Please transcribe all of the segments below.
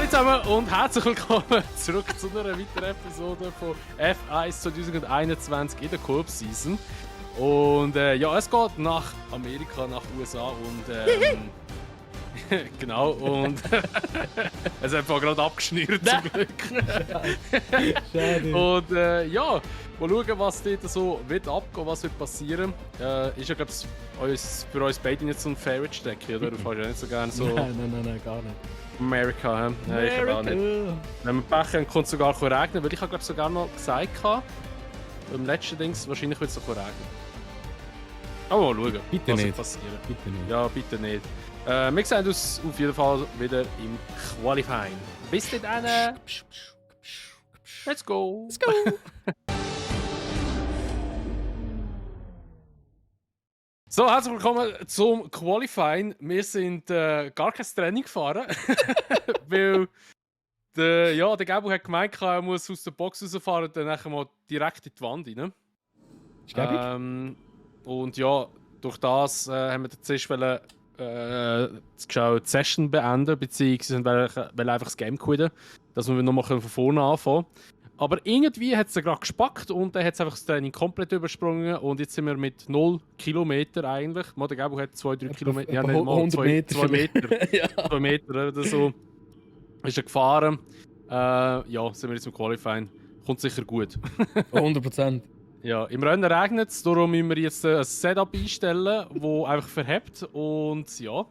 Hallo zusammen und herzlich willkommen zurück zu einer weiteren Episode von F1 2021 in der Coop-Season. Und ja, es geht nach Amerika, nach USA und genau, und es hat gerade abgeschnürt zum Glück. Schade. Und ja, mal schauen, was dort so wird abgehen, was wird passieren. Ist ja, glaube ich, für uns beide nicht so ein Favorite-Strecke, oder? Du fährst ja nicht so gerne so Nein, gar nicht. Amerika, hä? Nein, ich auch nicht. Wenn wir Pech haben, kann es sogar regnen, weil ich habe glaube sogar noch gesagt, beim letzten Dings, wahrscheinlich wird es noch regnen. Aber mal schauen, Bitte was nicht. wird passieren. Bitte nicht. Ja, bitte nicht. Wir sehen uns auf jeden Fall wieder im Qualifying. Bis dahin. Let's go. Let's go! So, herzlich willkommen zum Qualifying. Wir sind gar kein Training gefahren, weil der Gabo hat gemeint, er muss aus der Box rausfahren und dann nachher mal direkt in die Wand rein. Ist gäbig? Und ja, durch das haben wir zuerst die Session beenden, beziehungsweise wollen einfach das Game quitten, dass wir nochmal von vorne anfangen können. Aber irgendwie hat es gerade gespackt und dann hat es einfach das Training komplett übersprungen und jetzt sind wir mit 0 Kilometer eigentlich. Der Gabo hat 2-3 Kilometer, ja nicht mal 100 Meter. 2 Meter. Ja. 2 Meter oder so. Ist er gefahren. Ja, sind wir jetzt im Qualifying. Kommt sicher gut. 100%. Ja, im Rennen regnet es, darum müssen wir jetzt ein Setup einstellen, das einfach verhebt und ja.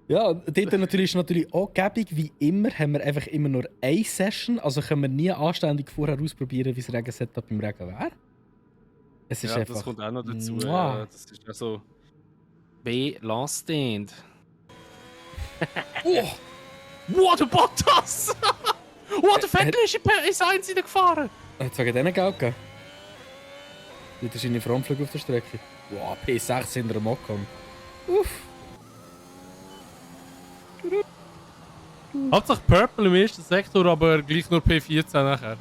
Ja, dort ist natürlich auch gäbig, wie immer, haben wir einfach immer nur eine Session, also können wir nie anständig vorher ausprobieren, wie das Regen-Setup im Regen wäre. Es ist Ja, einfach... das kommt auch noch dazu. Mua. Das ist also B Last Stand. Oh, Wow, der Bottas! Wow, der Vettel ist eins gefahren! hat es wegen denen Geld gegeben? Dort ist eine Frontflug auf der Strecke. Wow, P6 in der Mokon. Uff. Hauptsache Purple im ersten Sektor, aber gleich nur P14 nachher.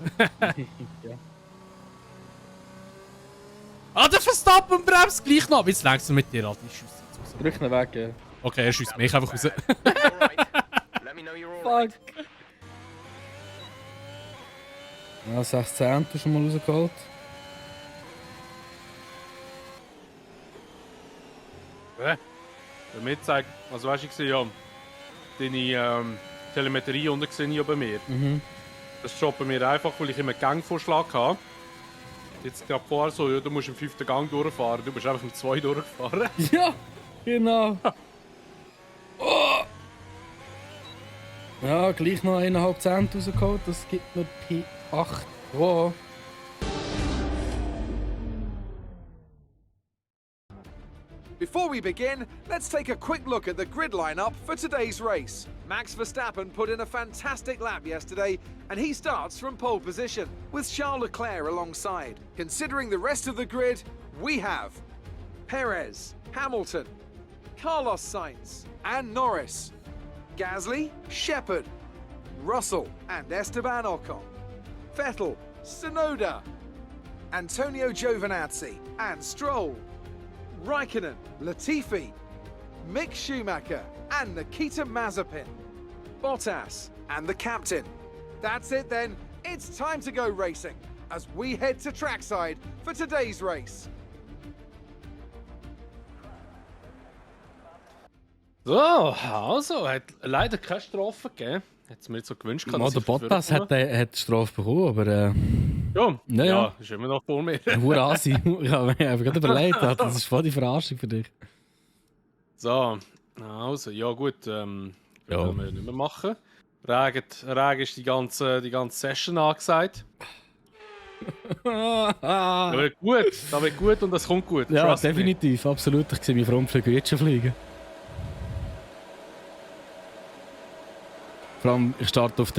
Ja. Ah, der Verstappen bremst gleich noch! Jetzt längst du mit dir, Alter. Ich schieße jetzt raus. Drück ihn weg, ja. Okay, er schießt mich einfach raus. Fuck. Ja, 16 schon mal rausgeholt. Damit zeigt, also weißt du, ich sehe ja deine Telemetrie unten gesehen hier bei mir. Mhm. Das schaut bei mir einfach, weil ich immer einen Gangvorschlag habe. Jetzt gerade vorher so, ja, du musst im 5. Gang durchfahren, du bist einfach im 2 durchgefahren. Ja, genau. Oh. Ja, gleich noch 1,5 Cent rausgeholt, das gibt mir P8. Wow. Before we begin, let's take a quick look at the grid lineup for today's race. Max Verstappen put in a fantastic lap yesterday, and he starts from pole position, with Charles Leclerc alongside. Considering the rest of the grid, we have Perez, Hamilton, Carlos Sainz, and Norris, Gasly, Shepard, Russell, and Esteban Ocon, Vettel, Tsunoda, Antonio Giovinazzi, and Stroll, Raikkonen, Latifi, Mick Schumacher, and Nikita Mazepin, Bottas, and the captain. That's it then, it's time to go racing as we head to trackside for today's race. So, also, hat leider keine Strafe gegeben. Hätte es mir jetzt so gewünscht. Der Bottas hat die Strafe bekommen, aber Ja, ja. ist immer noch vor mir. Hurasi. Ich habe mir gerade überlegt, das ist voll die Verarschung für dich. So, also, ja gut, Ja. können wir nicht mehr machen. Regen ist die ganze Session angesagt. Ja, Das wird gut und das kommt gut. ja Trust me. definitiv, absolut. Ich sehe meinen Frontflügel jetzt schon fliegen. Vor allem, ich starte auf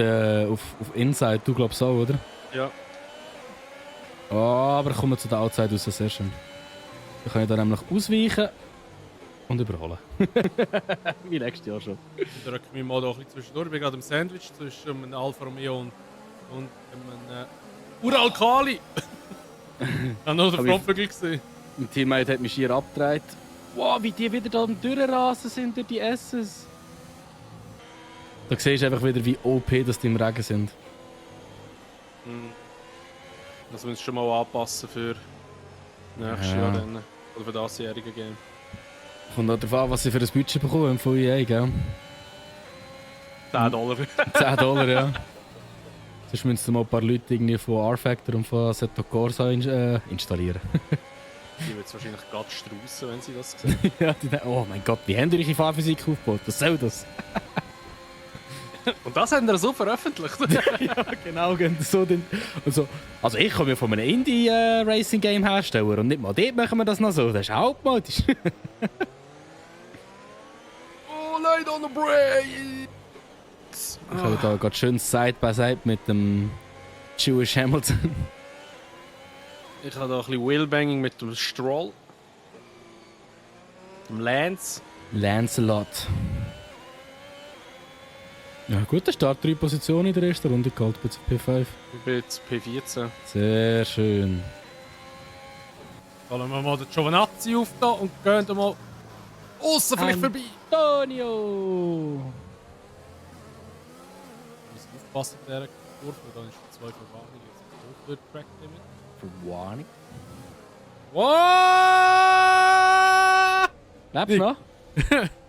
Inside, du glaubst auch, oder? Ja. Oh, aber kommen wir zu der Outside aus der Session. Da kann ich dann nämlich ausweichen und überholen. Wie nächstes Jahr schon. Ich drücke mich mal da ein bisschen zwischendurch. Ich bin gerade im Sandwich zwischen einem Alfa Romeo und einem Uralkali. Ich habe noch den Frontflügel gesehen. Mein Teammate hat mich schier abgedreht. Wow, wie die wieder da am Durchrasen sind durch die S's. Da siehst du einfach wieder, wie OP dass die im Regen sind. Das müssen wir schon mal anpassen für nächstes Jahr dann. Oder für das jährige Game. Kommt auch darauf an, was sie für ein Budget bekommen von EA, gell? $10. $10, ja. Sonst müssen sie mal ein paar Leute irgendwie von R-Factor und von Assetto Corsa installieren. Die wird es wahrscheinlich gerade straussen, wenn sie das sehen. Ja, die denken, oh mein Gott, wie haben die eure Fahrphysik aufgebaut? Was soll das? Und das haben wir so veröffentlicht. Ja, genau. So den, also ich komme ja von einem Indie-Racing-Game-Hersteller und nicht mal dort machen wir das noch so. Das ist altmodisch. Oh, light on the brakes! Ich habe da gerade schön Side-by-Side mit dem Jewish Hamilton. Ich habe da ein bisschen Wheelbanging mit dem Stroll. Dem Lance. Lancelot. Ja, guter Start, 3 Positionen in der ersten Runde geholt, bis P5. Ich bin jetzt P14. Sehr schön. Holen wir mal den Giovinazzi auf da und gehen da mal aussen vielleicht vorbei. Antonio! Ich muss aufpassen mit dieser Kurve, dann ist die 2 Verwarnung jetzt auf der Track Limit. Verwarnung. Wow! Lebst du noch?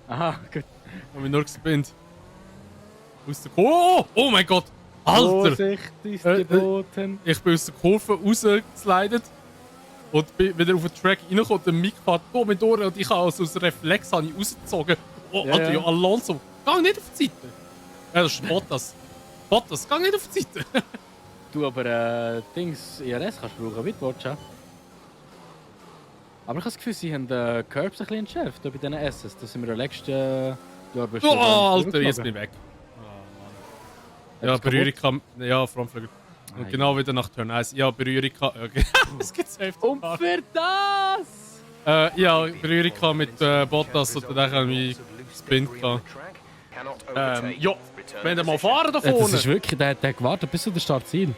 Aha, gut. Ich habe mich nur gespinnt. Aus der Kurve. Oh mein Gott! Alter! Vorsicht ist geboten. Ich bin aus der Kurve rausgeslidet und bin wieder auf den Track reingekommen. Der Mick fährt mit durch und ich habe aus Reflex habe ich rausgezogen. Oh, Ja, Alter, ja. ja, Alonso, geh nicht auf die Seite! Ja, das ist Bottas. Bottas, geh nicht auf die Seite! Du, aber Dings, IRS kannst du brauchen, wie Watch. Aber ich habe das Gefühl, sie haben Curbs ein bisschen entschärft bei diesen SS. Das sind wir im letzten Jahr bestimmt. Oh, Alter, jetzt bin ich weg. Ja, Etwas Berührung kann. Ja, Frontflügel. Und Nein. genau wieder nach Turn 1. Ja, Berührung kann. Okay. Das gibt's heftig. Und für das! Ja, Berührung kann mit Bottas und dann habe ich Spin gehabt. Ja, wenn wir mal fahren da Das vorne. ist wirklich, der hat gewartet bis zu der Startziel.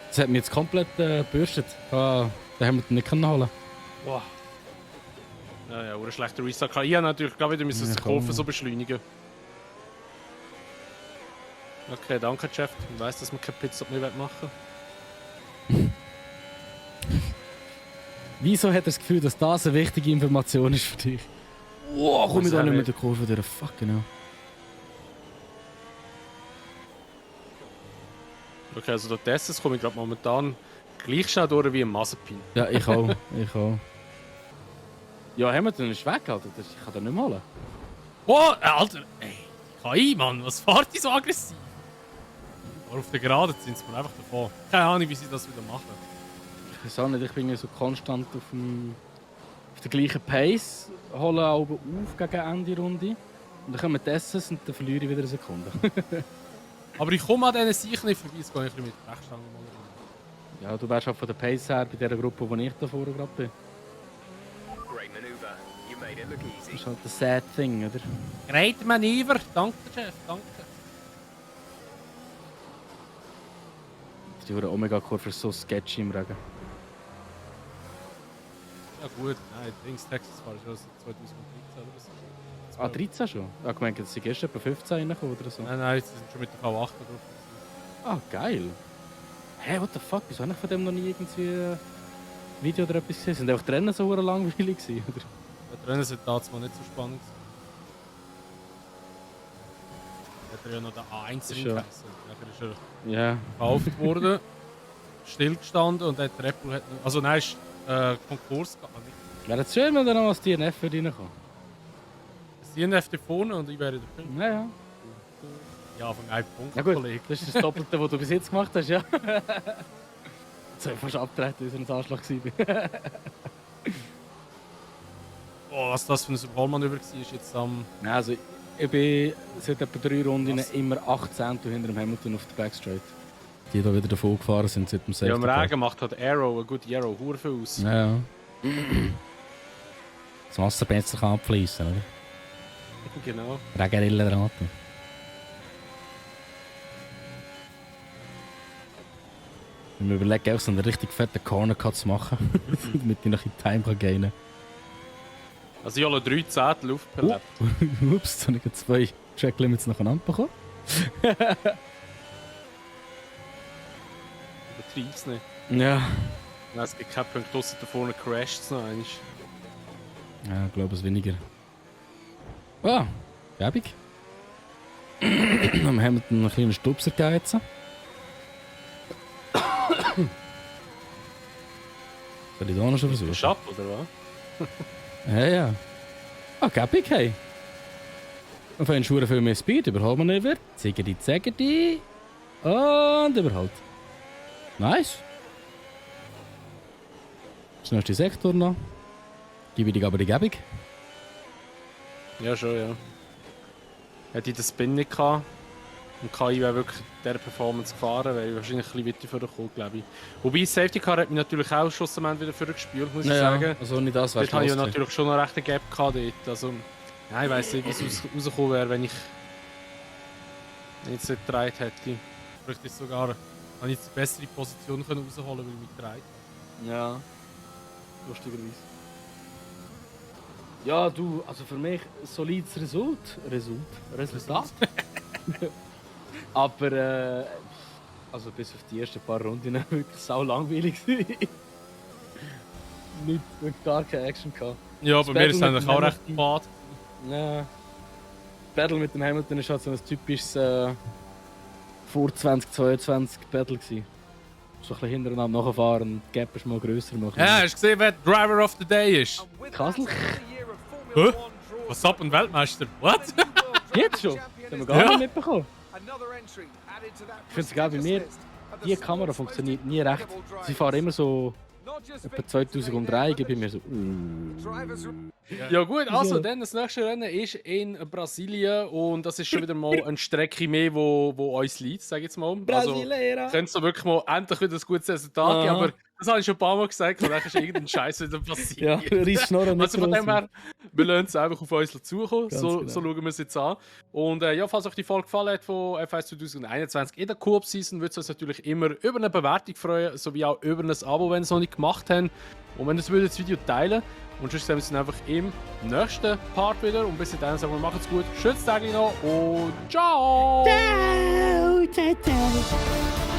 Das hat mich jetzt komplett gebürstet. Den haben wir nicht können holen. Wow. Ja, oder ein schlechter Restart. Ich habe natürlich gerade wieder müssen Ja, die komm. Kurve so beschleunigen. Okay, danke, Jeff. Ich weiss, dass wir keinen Pitstop mehr machen Wieso hat er das Gefühl, dass das eine wichtige Information ist für dich? Wow, komm ich da Was nicht haben mit der Kurve durch. Fuck, genau. Okay, also durch das komme ich gerade momentan gleich schnell durch wie ein Mazepin. Ja, ich auch. Ich auch. Ja, Hamilton ist weg, Alter. Ich kann den nicht mehr holen. Oh, Alter, ey, KI, Mann, was fahrt die so aggressiv? Aber auf der Geraden sind sie mir einfach davon. Keine Ahnung, wie sie das wieder machen. Ich weiß auch nicht, ich bin ja so konstant auf der gleichen Pace. Hole auch auf gegen Ende Runde. Und dann kommen die SS und dann verliere ich wieder eine Sekunde. Aber ich komme an diesen Sicher nicht vorbei, es geht ein bisschen mit der Brechstange mal rein. Ja, du wärst auch von der Pace her bei dieser Gruppe, wo ich da vorne gerade bin. Great maneuver. You made it look Das easy. ist halt das sad thing, oder? Great Manöver, danke, Chef, danke. Die Omega-Kurve ist so sketchy im Regen. Ja gut, nein, Dings Texas war schon seit 2013 oder so. Ah, 13 schon? Ah, ich meinte, sie gestern etwa 15 reingekommen oder so. Nein, nein, sie sind schon mit der V8 drauf. Ah, geil. Hä, what the fuck? Wieso habe ich von dem noch nie irgendwie ein Video oder etwas gesehen? Sind einfach die Rennen so langweilig gewesen, oder? Der Rennen sind damals mal nicht so spannend. Hat er ja noch der A1 Schon. geheißen. Nachher ist er Ja. gekauft worden, stillgestanden und der Apple hat noch, also nein, ist Konkurs gegangen. Wäre es schön, wenn da noch als DNF würde reinkommen. Das DNF da vorne und ich wäre der Fünfte. Ja, ja. Ja, von einem Punkt, Na gut, Kollege. das ist das Doppelte, was du bis jetzt gemacht hast, ja. Jetzt habe ich fast abgetreten, weil ich ein Anschlag war. Oh, was das für ein Überholmanöver war, ist jetzt am... Nein, also ich bin seit etwa 3 Runden immer 18 hinter dem Hamilton auf der Backstraight. Die da wieder davon gefahren sind seit dem Safety Ja, im Car. Regen macht halt Arrow, eine gute Arrow, hure viel aus. Ja, ja. Das Wasser besser kann abfließen, oder? Genau. Regenrillen dran. Ich überlege auch so einen richtig fetten Corner Cut zu machen, damit ich noch in Time kann gehen. Also ich habe 3 Zehntel auf per Lap. Ups, da habe ich 2 Track Limits nacheinander bekommen. Übertreib's nicht. Ja. Nein, es gibt keinen Punkt, ausser da vorne crasht es noch einmal. Ja, ich glaube es weniger. Ah, gäbig. Am Hamilton einen kleinen Stupser gegeben jetzt. Soll ich da noch schon versuchen? Schapp, oder was? Ja. Ah, gäbig, hey. Und für einen Schuhe viel mehr Speed, überholen wir nicht wieder. Ziggerdi. Und überholt. Nice. Das nächste Sektor noch. Gebe ich aber die Gebung. Ja, schon, ja. Hätte ich den Spin nicht gehabt und KI wäre wirklich dieser Performance gefahren, wäre ich wahrscheinlich ein bisschen weiter vorgekommen, glaube ich. Wobei, Safety Car hat mich natürlich auch schlussendlich wieder vorgespielt, muss ich sagen. Also nicht das, was Dort habe ich ja natürlich schon noch recht einen Gap gehabt dort. Also, ja, ich weiss nicht, wie es rausgekommen wäre, wenn ich jetzt nicht gedreht hätte. Vielleicht ist sogar, habe ich jetzt eine bessere Position können rausholen, weil ich mich gedreht habe. Ja. Lustigerweise. Ja, du, also für mich ein solides Resultat. Aber also bis auf die ersten paar Runden wirklich sau langweilig gewesen. Nicht gar keine Action gehabt. Ja, bei mir ist es Battle eigentlich mit auch dem recht fad. Ja. Battle mit dem Hamilton ist halt so ein typisches vor 2022 Battle gewesen. So ein bisschen hintereinander nachfahren und die Gap ist mal grösser machen. Ja, hast du gesehen, wer Driver of the Day ist? Kassel? Hä? Was ab, ein Weltmeister? What? Jetzt schon? Das haben wir gar Ja. nicht mitbekommen. Ich finde sogar bei mir, die Kamera funktioniert nie recht. Sie fahren immer so etwa 2003, bei mir so. Ja gut, also dann das nächste Rennen ist in Brasilien und das ist schon wieder mal eine Strecke mehr, wo uns liegt, sage ich jetzt mal. Brasileira. Also könnte es wirklich mal endlich wieder ein gutes Resultat geben, Aha. aber das habe ich schon ein paar Mal gesagt und dann ist irgendein Scheiß wieder Ja, passiert. reiss Schnorren nicht Also von gross dem her, wir lassen es einfach auf uns zukommen, Ganz so genau. schauen wir es jetzt an. Und ja, falls euch die Folge gefallen hat von F1 2021 in der Coop-Season, würde es uns natürlich immer über eine Bewertung freuen, sowie auch über ein Abo, wenn ihr es noch nicht gemacht habt. Und wenn ihr das Video teilen und sonst sehen wir uns dann einfach im nächsten Part wieder. Und bis dahin sagen wir, macht's gut, schönes Tag noch und ciao! Ciao, ciao, ciao.